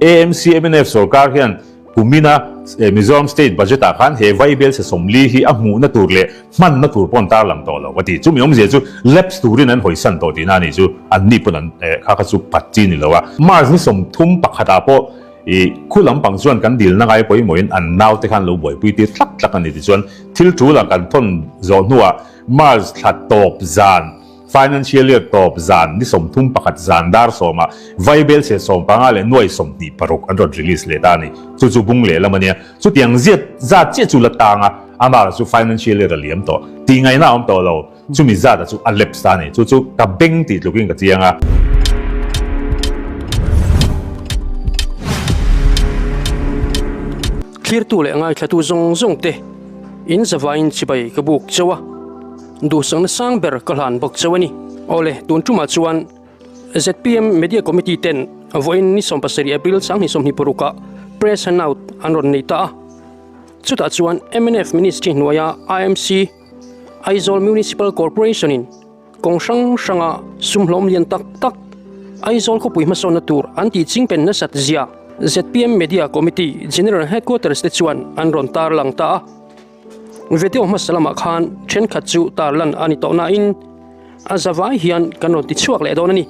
AMC mnf sorkar hian kumina Mizoram state budget ah khan he vaibelchhe 40 hi a hmuhna tur leh hmanna tur pawh an tarlang tawh lo a ti. Chumi awmzia chu lapse turin an hawisan tawh tihna a nih chu anni pawn an kha kha chu pat chi ni lo a. March ni 31 ah pawh i khu lampang chuan kan dilna ngai pawimawhin an naute khan lo buaipui tir tlak tlak a ni tichuan thil tul ah kan thawn zawh hnuah March thla tawp zan Financial Year tawp zan ni 31 zan dar sawmah vaibelchhe 15 leh nuai 26 an rawn release leh ta a ni. Chu chu bung leh lam a nia. Chutiang ziat zat chiah chu la tang a, amah chu Financial Year a liam tawh. Tih ngaihna a awm tawh lo. Chumi zata chu a lapse ta a ni. Chu chu ka beng tih tlukin ka chiang a. Thlirtu leh ngaithlatu zawng zawng te in zavaiin chibai ka buk chauh a. Duhsakna sang ber ka hlan bawk chauh a ni. Awle, tun tumah chuan zpm Media Committee ten vawiin ni 17 April 2026 ah Press Handout an rawn nei ta a. Chutah chuan mnf Ministry hnuaia IMC, Aizawl Municipal Corporation in kawng hrang hranga sum hlawm lian tak tak Aizawl khawpui hmasawnna tur an tih chingpen nasat zia zpm Media Committee General Headquarters te chuan an rawn tarlang ta a. Video hmasa lamah khan thenkhat chu tarlan a ni tawh nain a zavai hian kan rawn ti chhuak leh dawn a ni.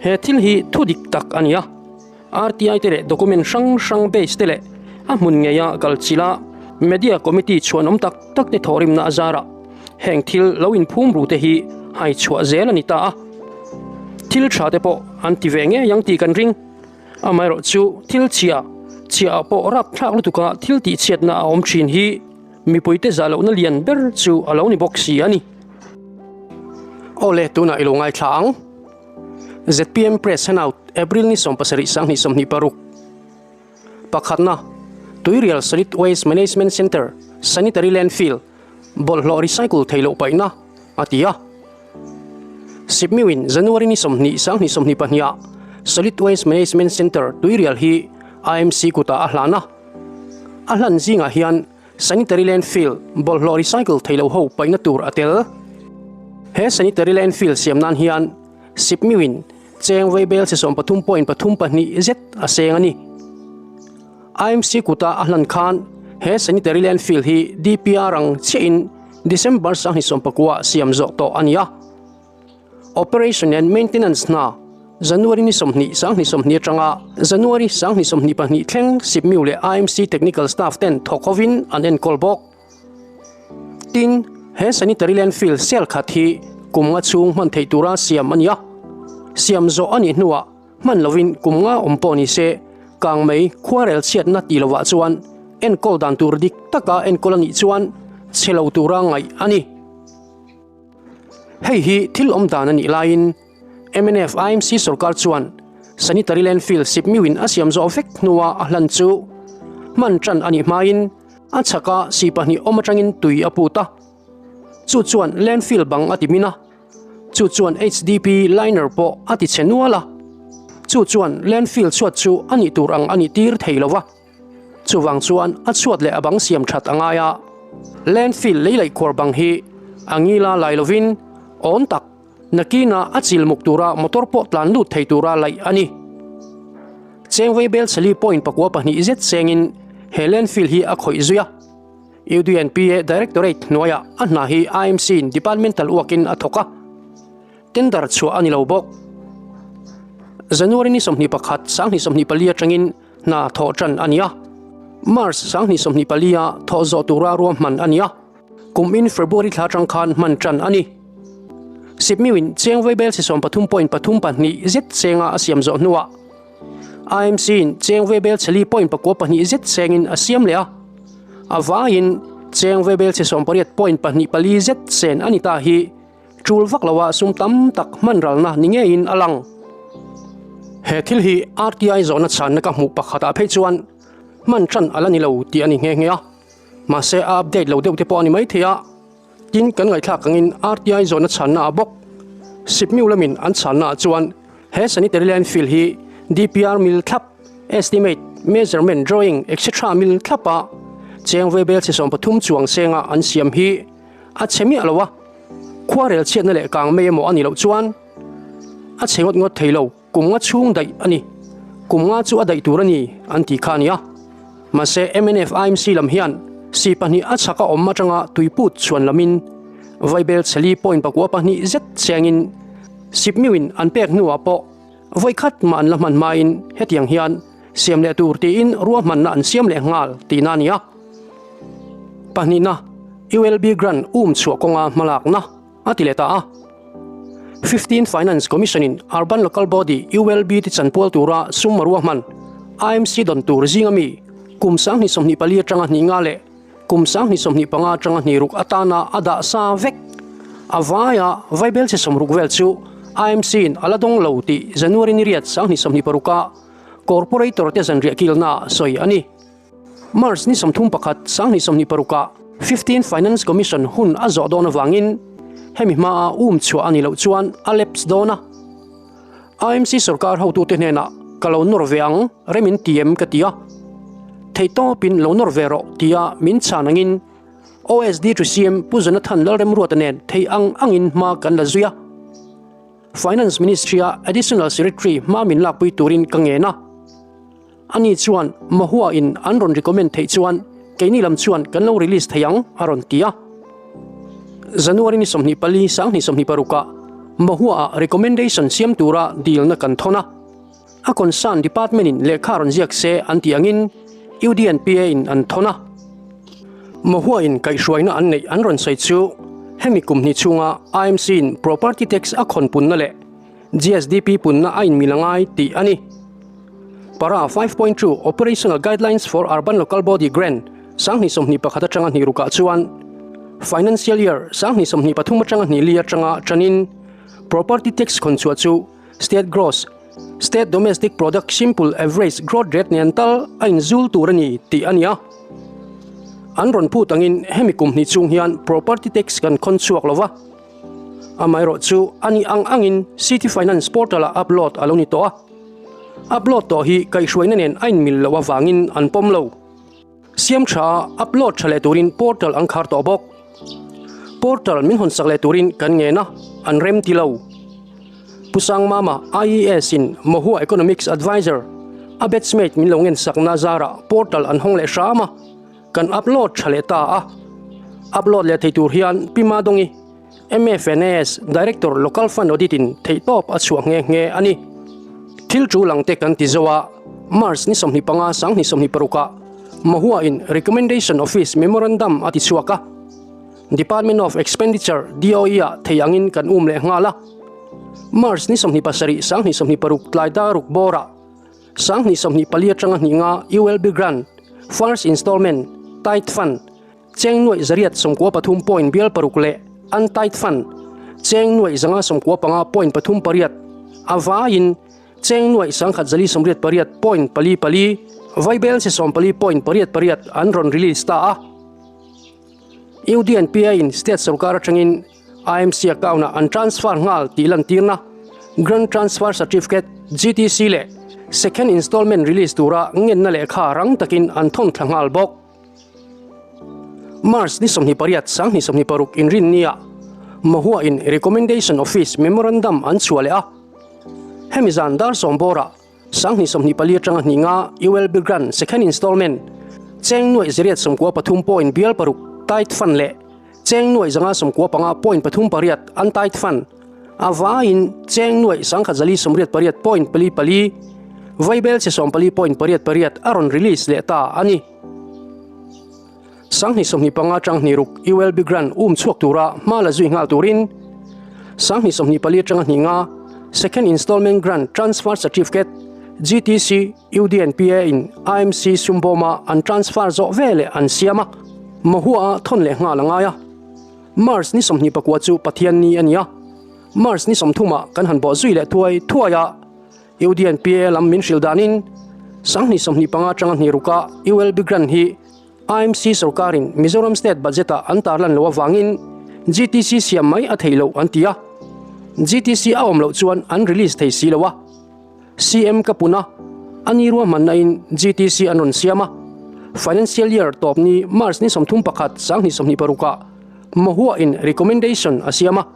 He thil hi thu dik tak a ni a, RTI te leh document hrang hrang base te leh a hmun ngeia kal chila media committee chhuanawm tak tak te thawhrimna a zarah heng thil lo inphum ru te hi hai chhuah zel a ni ta a. Thil tha te pawh an ti ve ngei ang tih kan ring. Amaherawh chu thil chhia chhia ah pawh rapthlak lutuka thil tih chhiatna a awm thin hi mipuite zah lohna lian ber chu a lo ni bawk si a ni. Awle tunah i lo ngaithla ang. Zpm Press Handout April ni 17 2026 Pakhatna Tuirial Solid Waste Management Centre Sanitary Landfill Bawlhhlawh recycle theih loh paihna a ti a. Sipmiuin January ni 20 2022 ah Solid Waste Management Centre Tuirial hi IMC kutah a hlan a. A hlan zingah hian Sanitary Landfill bawlhhlawh recycle theih loh ho paihna tur a tel. He Sanitary Landfill siam nan hian Sipmiuin cheng vaibel chi 13.32 zet a seng a ni. IMC kuta a hlan khan he sanitary landfill hi DPR ang chiahin December 2019 siam zawh tawh a ni a. Operation and Maintenance hna January ni 20 2020 atanga January 2022 thleng Sipmiu leh IMC technical staff ten thawk hovin an enkawl bawk. Tin, he sanitary landfill sel khat hi kum nga chhung hman theih tura siam a ni a. Siam zawh a nih hnuah Hman lovin kum nga awm pawh ni se, kang mai khuarel chhiatna tih lovah chuan enkawl dan tur dik taka enkawl a nih chuan chhe lo tura ngaih a ni. Hei hi thil awm dan a nih laiin mnf IMC sorkar chuan sanitary landfill sipmiuin a siam zawh vek hnua a hlan chu hman tan a nih hmain a chhaka si pahnih awm atangin tui a put a, chu chuan landfill bang a ti min a. Chu chuan HDP liner pawh a ti chhe nual a, chu chuan landfill chhuat chu a nih tur ang a nih tir thei lo va, chuvang chuan a chhuat leh a bang siam that a ngai a, landfill lei laih khuar bang hi a ngila lai lovin awn tak nakina a chil muk tura motor pawh tlan lut thei tura laih a ni. Chengvei bel chali point 92 zet chengin he landfill hi a khawih zui a. UDNPA Directorate hnuaiah a hna hi IMC-in departmental uakin a thawk a, tender chhuah a ni lo bawk. January ni 21, 2024 atangin hna thawh tan a ni a, March 2024-a thawh zawh tura ruahman a ni a, kumin February thla atang khan hman tan a ni. Sipmiuin cheng vaibel si 13.32 zet chenga a siam zawh hnuah IMC-in cheng vaibel chhe li point 92 zet chengin a siam leh a, a vaiin cheng vaibel chhe 18.24 zet chen a ni ta hi tul vak loa sum tam tak hman ralna ni ngeiin a lang. He thil hi RTI zawhna chhanna ka hmuh pakhatah phei chuan hman tan a la ni lo tih a ni nghe nghe a, mahse a update lo deuh te pawh a ni maithei a. Tin, kan ngaihthlak angin RTI zawhna chhanna ah bawk Sipmiu lamin an chhanna ah chuan he sanitary landfill hi DPR mil thlap, estimate, measurement, drawing etc mil thlap a cheng vaibel chhe 13 chuang senga an siam hi a chhe miah lo a, khuarel chhiatna leh kang mai emaw a nih loh chuan a chhe ngawt ngawt thei lo. Kum nga chhung daih a ni. Kum nga chu a daih tur a ni an ti kha a nia. Mahse mnf IMC lam hian si pahnih a chhak a awm atanga tuiput chhuan lamin vaibel chheli point pakua pahnih zet chengin sipmiuin an pek hnuah pawh vawikhat mah an la hman hmain hetiang hian siam leh tur tiin ruahmanna an siam leh nghal tihna a ni a. Pahnihna, ULB grant um chhuah kawnga hmalakna a ti leh ta a. 15 Finance Commission in Urban Local Body, ULB, te chanpual tura sum a ruahman IMC dawn tur zinga mi kum 2024 atanga hnih nga leh kum 2025 atanga hnih ruk atana a dah sa vek. A vaia vaibel che sawmruk vel chu IMC in a la dawng lo tih January ni riat 2026 a Corporator te zanriah kilna sawi a ni. March ni 31, 2026 ah 15 Finance Commission hun a zawh dawn avangin hemi hmaa um chhuah a nih loh chuan a lapse dawn a. IMC sorkar hotute hnenah ka lo nawr ve ang rem in ti em ka ti a. Theihtawpin lo nawr ve rawh tia min chhan angin OSD to CM Pu Jonathan Lalremruata nen thei ang angin hma kan la zui a. Finance Ministry-a Additional Secretary hma min lakpui turin ka ngen a. Ani chuan Mahua in an rawn recommend theih chuan keini lam chuan kan lo release thei ang a rawn ti a. January ni 24, 2026 ah Mahua ah recommendation siam tura dilna kan thawn a. A concern department in lehkha rawn ziak se an tih angin UDNPA in an thawn a. Mahua in kaihhruaina an neih an rawn sawi chu hemi kum hnih chhunga IMC in property tax a khawn punna leh GSDP punna a inmil a ngai tih a ni. Para 5.2 Operational Guidelines for Urban Local Body Grant 2021 atanga hnih rukah chuan Financial Year 2023 atanga hnih li atanga tanin Property Tax khawn chhuah chu State Gross State Domestic Product Simple Average Growth Rate nen tal a inzul tur a ni tih a ni a. An rawn phut angin hemi kum hnih chhung hian Property Tax kan khawn chhuak lo va. Amaherawh chu a nih ang angin City Finance Portal-ah upload a lo ni tawh a. Upload tawh hi kaihhruaina nen a inmil loh avangin an pawm lo. Siam tha a upload tha leh turin portal an khar tawh bawk. Portal min hawn sak leh turin kan ngen a, an rem ti lo. Pu Sangmama, IES in Mahua Economics Advisor, a batchmate min lo ngen sakna zarah portal an hawng leh hram a. Kan upload tha leh ta a, upload leh thei tur hian Pi Madongi, MFNAS Director Local Fund Audit in theihtawp a chhuah nghe nghe a ni. Thil tul ang te kan ti zo a, March ni 25 2026 ah Mahua in Recommendation Office Memorandum a ti chhuak a, Department of Expenditure, DOE, ah thei angin kan um leh nghal a. March ni 27 2026 tlai daruk bawrah, 2024 atanga hnih nga ULB Grant, First Installment, Tithe Fund, cheng nuaih zariat sawmkua pathum point bial paruk leh Untithe Fund, cheng nuaih zanga sawmkua panga point pathum pariat, a vaiin cheng nuaih sangkhat zali sawmriat pariat point pali pali, vaibel che sawmpali point pariat pariat an rawn release ta a. UDNPA in State sorkar atangin IMC account-ah an transfer nghal tih lantirna Grant Transfer Certificate, GTC, leh Second Installment release tura ngenna lehkha rang takin an thawn thla nghal bawk. March ni 28, 2026 inrinnia Mahua-in Recommendation Office Memorandum an chhuah leh a, hemi zan dar sawm bawrah 2024 atanga hnih nga ULB Grant Second Installment cheng nuaih zariat sawmkua pathum point bial paruk Tithe Fund leh cheng nuaih zanga sawmkua panga point pathum pariat Untithe Fund a vaiin cheng nuaih sangkhat zali sawmriat pariat point pali pali vaibel che sawmpali point pariat pariat a rawn release leh ta a ni. 2025 atang hnih ruk ULB Grant um chhuak tura hma la zui nghal turin 2024 atanga hnih nga Second Installment Grant Transfer Certificate, GTC, UDNPA in IMC Sumbawma an transfer zawh veleh an siam a, Mahua-a thawn leh nghal a ngai a. March ni 24 chu Pathianni a ni a, March ni 30 ah kan han bawh zui leh thuai thuai a, UDNPA lam min hrilh danin 2025 atanga hnih ruka ULB Grant hi IMC sorkarin Mizoram State Budget-ah an tarlan loh avangin GTC siam mai a theih loh an ti a, GTC a awm loh chuan an release thei si lo a. CM ka pun a, a ni ruahmanna-in GTC an rawn siam a. Financial Year tawp ni March ni 31, 2026 ah Mahua-in recommendation a siam a.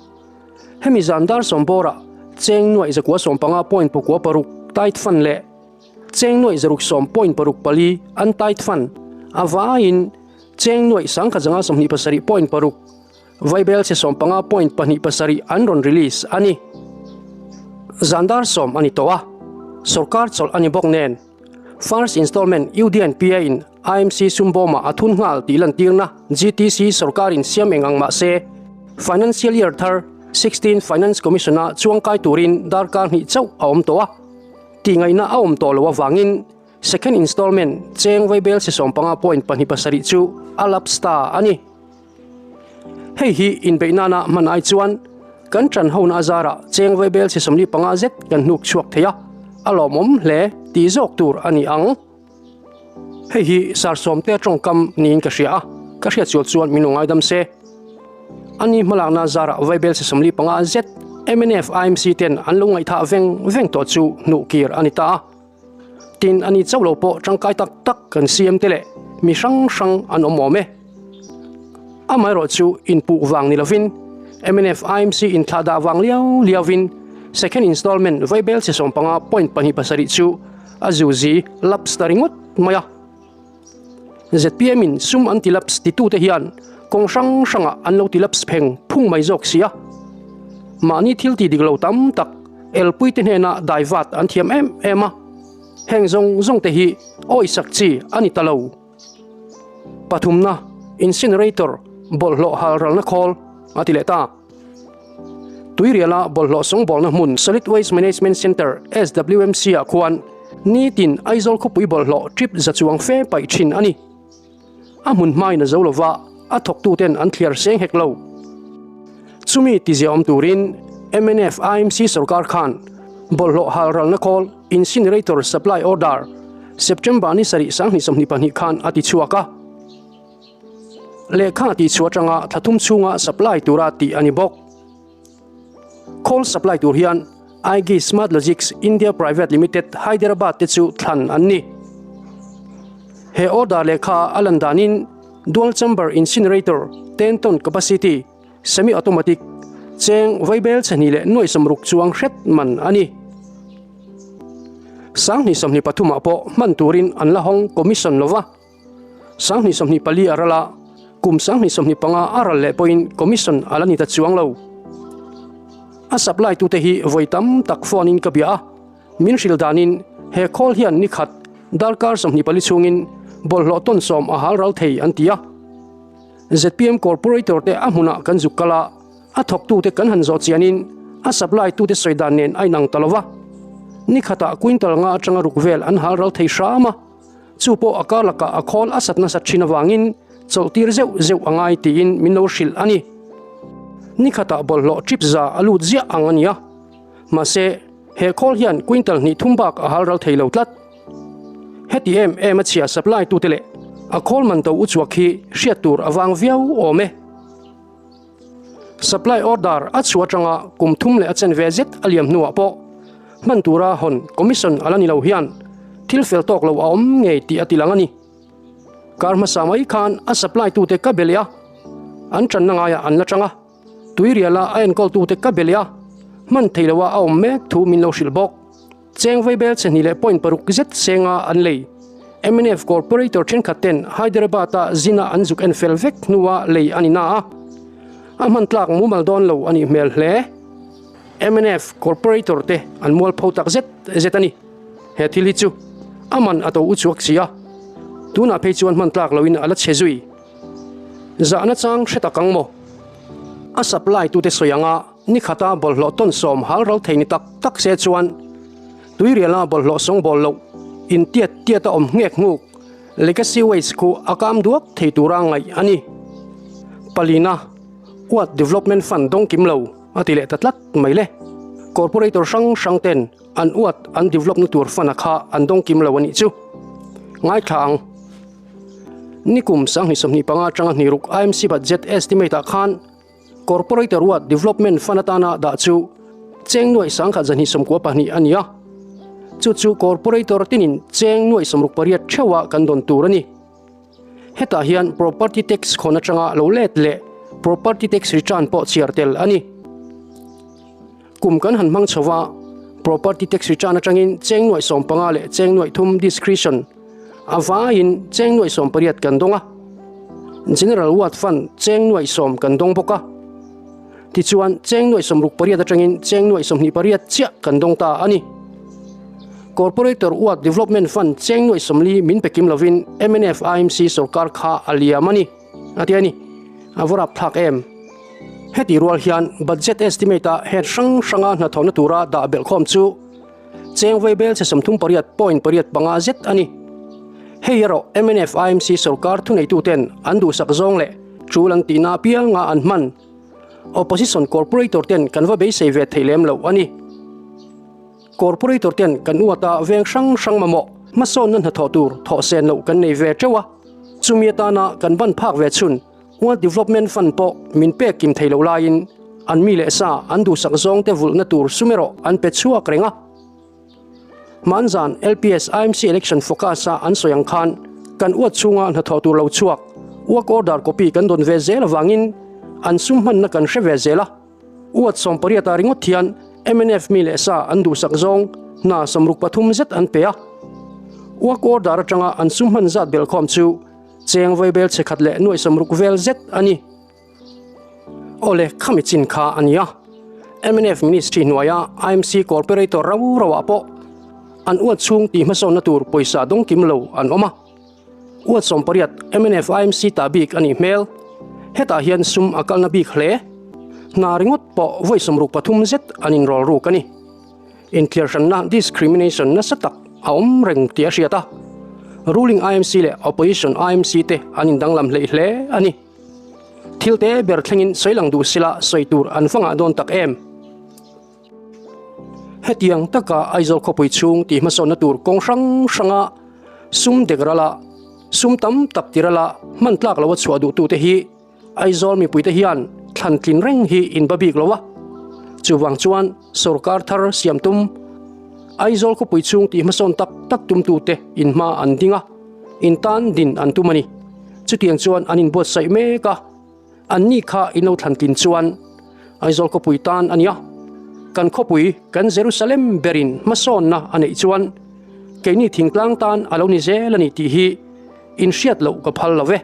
Hemi zan dar sawm bawrah cheng nuaih zakua sawmpanga point pakua paruk tight fund leh. Cheng nuaih 610 point 6 4 untied fund a vaiin cheng nuaih 1000 27 point 6 Vaibel chhe 15 point 2 7 an rawn release a ni. Zan dar 10 a ni tawh a, sorkar chawlh a ni bawk nen. First installment UDNPA in IMC sumbawmah a thun nghal tih lantirna GTC sorkarin siam eng ang mah se, Financial Year thar 16 Finance Commission-a chuangkai turin darkar hnih chauh a awm tawh a. Tihngaihna a awm tawh loh avangin Second installment cheng vaibel chhe 15 point 2 7 chu a lapse ta a ni. Hei hi inbeih nana hman ai chuan kan ṭan hona azarah cheng vaibel chhe 45 zet kan hnuk chhuak thei a, a lawmawm hle tih zawk tur a ni ang. Hei hi Sarsawmte tawngkam niin ka hria a, ka hriat sual chuan min lo ngaidam se. Ani hmalakna zarah vaibel chhe 45 zet mnf IMC ten an lo ngaihthah veng veng tawh chu hnuh kir a ni ta a. Tin, ani chauh lo pawh tangkai tak tak kan siam te leh mi hrang hrang an awm awm e. Amaherawh chu inpuh vang ni lovin mnf IMC inthlah dah vang liau liauvin second installment vaibel chhe 15 point 2 7 chu a zuzi lapse ta ringawt mai a. Zpm in sum an ti lapse titute hian kawng hrang hrangah an lo ti lapse pheng phung mai zawk si a. Mahni thil ti dik lo tam tak elpuite hnena daivat an thiam em em a. Heng zawng zawng te hi awisak chi a ni ta lo. Pathumna, Incinerator, bawlhhlawh halralna khawl a ti leh ta. Tuiriala bawlhhlawh sawngbawlna hmun Solid Waste Management Centre, SWMC, ah khuan nitin Aizawl khawpui bawlhhlawh trip za chuang fe paih thin a ni. A hmun hmain a zo lova, a thawktuten an thliar seng hek lo. Chumi tiziaawm turin mnf IMC sorkar khan bawlhhlawh halralna khawl Incinerator Supply Order September ni sarih 2022 khan a tichhuak a. Lehkha tihchhuah atanga thla thum chhunga supply tura tih a ni bawk. Khawl supply tur hian IG Smart Logics India Private Limited, Hyderabad te chu thlan an ni. He order lehkha a lan danin Dual Chamber Incinerator, 10 ton capacity, semi automatic, cheng vaibel chhehnih leh nuaih 60 chuang hret man a ni. 2023 ah pawh hman turin an la hawng commission lova. 2024 a ral a, kum 2025 a ral leh pawhin commission a la ni ta chuang lo. A supply tute hi vawi tam tak phone in ka bia a, min hrilh danin he khawl hian ni khat darkar 24 chhungin bawlhhlawh tawn sawm a hal ral thei an ti a. Zpm corporator te a hmunah kan zuk kal a, a thawktute kan han zawh chianin a supply tute sawi dan nen a inang ta lo va. Ni khatah quintal nga atanga ruk vel an hal ral thei hram a. Chu pawh a kar lakah a khawl a sat nasat thin avangin chawlhtir zeuh zeuh a ngai tiin min lo hrilh a ni. Ni khatah bawlhhlawh trip za a lut ziah ang a nia. Mahse, he khawl hian quintal hnih thum bak a hal ral thei lo tlat. Heti em em a chhia supply tute leh a khawl man to uchuak hi hriat tur a vang viau awm e. Supply order a chhuah atanga kum thum leh a chen ve zet a liam hnuah pawh hman tura hawn commission a la ni lo hian thil fel tawk lo a awm ngei tih a tilang a ni. Kar hmasa mai khan a supply tute ka be leh a, an tanna ngaiah an la tang a, tuiriala a enkawltute ka be leh a, hman thei loa a awm mek thu min lo hrilh bawk. Cheng vaibel chhehnih leh point paruk zet senga an lei. Mnf corporator thenkhat ten Hyderabad-a zina an zuk en fel vek hnua lei a ni na a, a hman tlak mumal dawn lo a nih hmel hle. Mnf corporator te an mualpho tak zet zet a ni. He thil hi chu a man a to uchuak si a, tunah phei chuan hman tlak loin a la chhe zui. Zahna chang hre tak ang maw? A supply tute sawi anga Ni khata bawlhhlawh tawn sawm hal ral thei ni tak tak se chuan tuiriala bawlhhlawh sawng bawl loh in tiat tiat a awm nghek nghuk legacy waste khu a kam duak thei tura ngaih a ni. Palina, Ward Development Fund dawng kim lo a ti leh ta tlat mai le. Corporator hrang hrang ten an ward an develop na tur fund a kha an dawng kim lo a nih chu. Ngaithla ang. Nikum 2025 atanga hniruk IMC budget estimate ah khan Corporator Ward Development Fund atana dah chu cheng nuaih 1092 a ni a, chu chu Corporator tinin cheng nuaih 68 theuha kan dawn tur a ni. Hetah hian Property Tax khawn atanga lo let leh Property Tax return pawh chhiar tel a ni. Kum kan han hmang chho va, Property tax return atangin cheng nuaih 15 leh cheng nuaih thum discretion a vaiin cheng nuaih 18 kan dawng a. General Ward Fund cheng nuaih 10 kan dawng bawk a. Tichuan cheng nuaih 68 atangin cheng nuaih 28 chiah kan dawng ta a ni. Corporator Ward Development Fund cheng nuaih 40 min pe kim lovin mnf IMC sorkar kha a liam a ni, a ti a ni. A va rapthlak em? Heti rual hian budget estimate ah head hrang hranga hnathawhna tura dah belhkhawm chu cheng vaibel chhe 38.85 zet a ni. Hei erawh mnf IMC sorkar thuneituten an duhsak zawng leh tul an tihna apianga an hman opposition corporator ten kan va beisei ve thei lem lo a ni. Corporator ten kan uata veng hrang hrang mamawh hmasawnna hnathawh tur thawh sen loh kan nei ve teuh a, chumi atana kan ban phak ve chhun World Development Fund pawh min pek kim thei lo laiin an mi leh sa an duhsak zawng te vulhna tur sum erawh an pe chhuak reng a. Hmanzan LPS IMC Election Focus a an sawi ang khan kan uat chhunga hnathawh tur lo chhuak work order copy kan dawn ve zel avangin an sum hmanna kan hre ve zel a. Uat 18 ah ringawt hian mnf mi leh sa an duhsak zawng hna 63 zet an pe a. Work order atanga an sum hman zat belhkhawm chu Cheng vaibel chhe khat leh nuaih 60 vel zet a ni. Awle, khami chin kha a nia. Mnf Ministry hnuaia IMC Corporator rau rauah pawh an uat chhung tih hmasawnna tur pawisa dawng kim lo an awm a. Uat 18 mnf IMC ta bik a nih hmel. Hetah hian sum a kalna bik hle. Hna ringawt pawh vawi 63 zet an inrawl ruk a ni. Inthliarhranna, discrimination, nasa tak a awm reng tih a hriat a, ruling IMC leh opposition IMC te an indanglam hleih hle a ni. Thil te ber thlengin sawi lang duh sila sawi tur an va ngah dawn tak em? Hetiang taka Aizawl khawpui chhung tih hmasawnna tur kawng hrang hranga sum dek rala, sum tam tak ti rala hman tlak loa chhuah duhtute hi Aizawl mipuite hian thlan tlin reng hi in ba bik lo a, chuvang chuan sorkar thar siam tum Aizawl khawpui chhung tih hmasawn tak tak tumtute in hma an ding a, in tan din an tum a ni. Chutiang chuan an inbuatsaih mek a, anni kha in lo thlan tlin chuan Aizawl khawpui tan a nia. Kan khawpui, kan Jerusalem berin hmasawnna a neih chuan keini thingtlang tan a lo ni zel a ni tih hi inhriat loh ka phal lo ve.